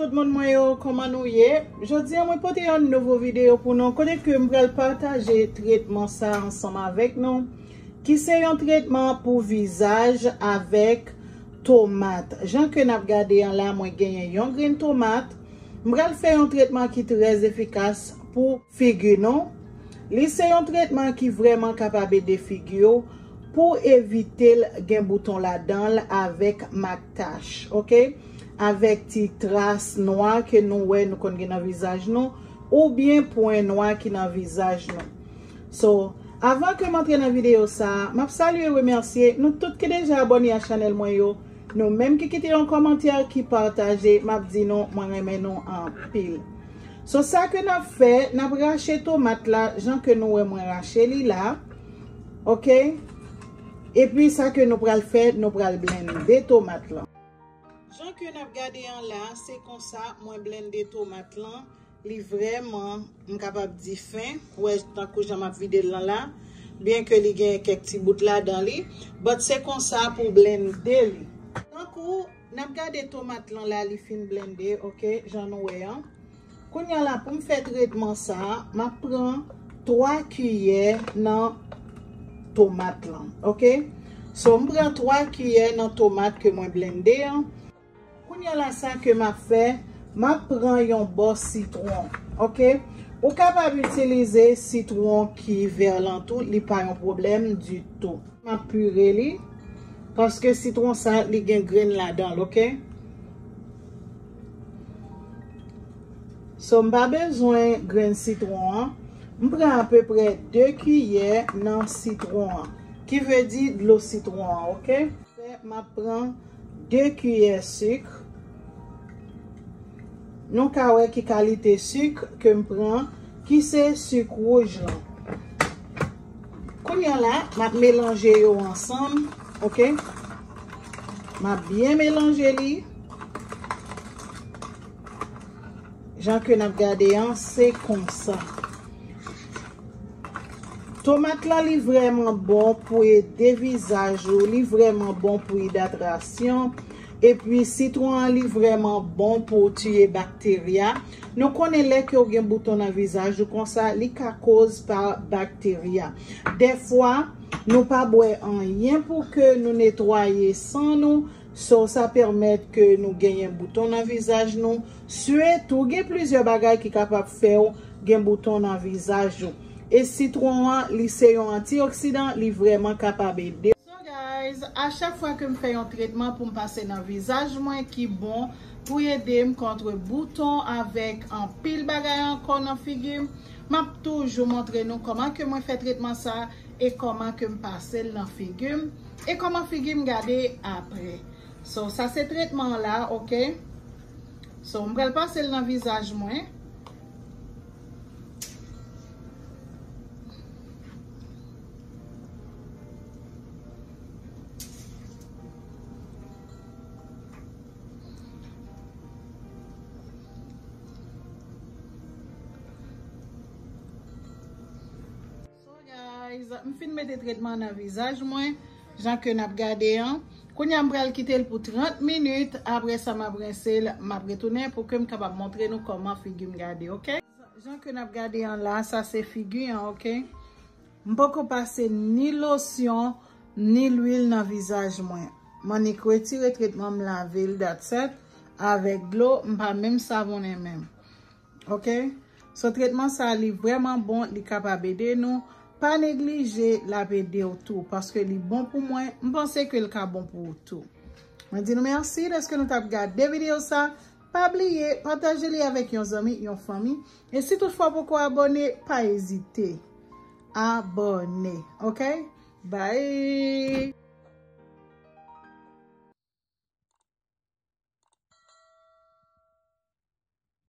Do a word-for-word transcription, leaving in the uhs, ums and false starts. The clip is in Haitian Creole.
Tout moun mwen yo, kòman nou ye? Jodi a mwen pote yon nouvo videyo pou nou, kote ke m pral pataje tretman sa ansanm avèk nou, ki se yon tretman pou vizaj avèk tomat. Jan ke n ap gade an la, mwen genyen yon grenn tomat. M pral fè yon tretman ki trè efikas pou figi nou. Li se yon tretman ki vrèman kapab ede figi w pou evite l gen bouton ladan l avèk mak tach, oke? Avèk ti tras nwa ke nou wè nou konn gen nan vizaj nou, oubyen pwen nwa ki nan vizaj nou. So, avan ke m antre nan videyo sa a, m ap salye e remèsye nou tout ki deja abòne a chanèl mwen yo. Nou menm ki kite yon kòmantè, ki pataje, m ap di nou, mwen renmen nou anpil. So, sa ke n ap fè, n ap rache tomat la, jan ke nou wè mwen rache li la. Oke? Epi sa ke nou pral fè, nou pral blende tomat lan. Jan ke n ap gade an la, se konsa mwen blende tomat lan. Li vrèman, m kapab di fen. Ou wè, tankou jan m ap vide l lan la. Byen ke li gen kèk ti bout ladan li. But se konsa pou blende li. Tankou n ap gade tomat lan la, li fin blende, oke, jan nou wè an. Kounye a la, pou m fè tretman sa a, m ap pran twa kiyè nan tomat lan, oke? So, m pran twa kiyè nan tomat ke mwen blende an. Kounye a la, sa ke m ap fè, m ap pran yon bò sitwon, oke? Ou kapab itilize sitwon ki vè lan tou, li pa yon pwoblèm ditou. M ap pire li, paske sitwon sa, li gen grenn ladan l, oke? So, m pa bezwen grenn sitwon an. M pran apeprè de kiyè nan sitwon an, ki vle di dlo sitwon an, oke? M ap pran de kiyè sik. Nou ka wè ki kalite sik ke m pran, ki se sik wouj lan. Kounye a la, m ap melanje yo ansanm, oke? M ap byen melanje li. Jan ke n ap gade an, se konsa. Tomat lan, li vrèman bon pou ede vizaj ou, li vrèman bon pou idratasyon. Epi sitwon an, li vrèman bon pou tiye bakterya. Nou konnen lè ke w gen bouton nan vizaj ou konsa, li ka koz pa bakterya. Dèfwa, nou pa bwè anyen pou ke nou netwaye san nou. So, sa pèmèt ke nou genyen bouton nan vizaj nou. Sitou, gen plizyè bagay ki kapab fè w gen bouton nan vizaj ou. E sitwon an, li se yon antioksidan, li vrèman kapab ede. So guys, a chak fwa ke m fè yon tretman pou m pase nan vizaj mwen ki bon, pou ede m kont bouton avèk anpil bagay ankò nan figi m, m ap toujou montre nou kòman ke mwen fè tretman sa e kòman ke m pase l nan figi m e kòman figi m gade apre. So, sa se tretman an la, oke? So, m pral pase l nan vizaj mwen. So, guys, m fin mete tretman nan vizaj mwen. Jan ke n ap gade an. Kounye a m pral kite l pou trant minit. Apre sa, m ap rense l, m ap retounen pou ke m kapab montre nou kòman figi m gade, oke? Jan ke n ap gade an la, sa se figi an, oke? M poko pase ni losyon, ni lwil nan vizaj mwen. M annik retire tretman, m lave l, that's it. Avèk dlo, m pa menm savonnen menm. Oke? So, tretman sa, li vrèman bon, li kapab ede nou. Pa neglije, l ap ede w tou, paske li bon pou mwen, m panse ke l ka bon pou ou tou. Mwen di nou mèsi dèske nou t ap gade videyo sa. Pa bliye, pataje li avèk yon zanmi, yon fanmi. E si toutfwa w poko abòne, pa ezite abòne. Oke? Bye!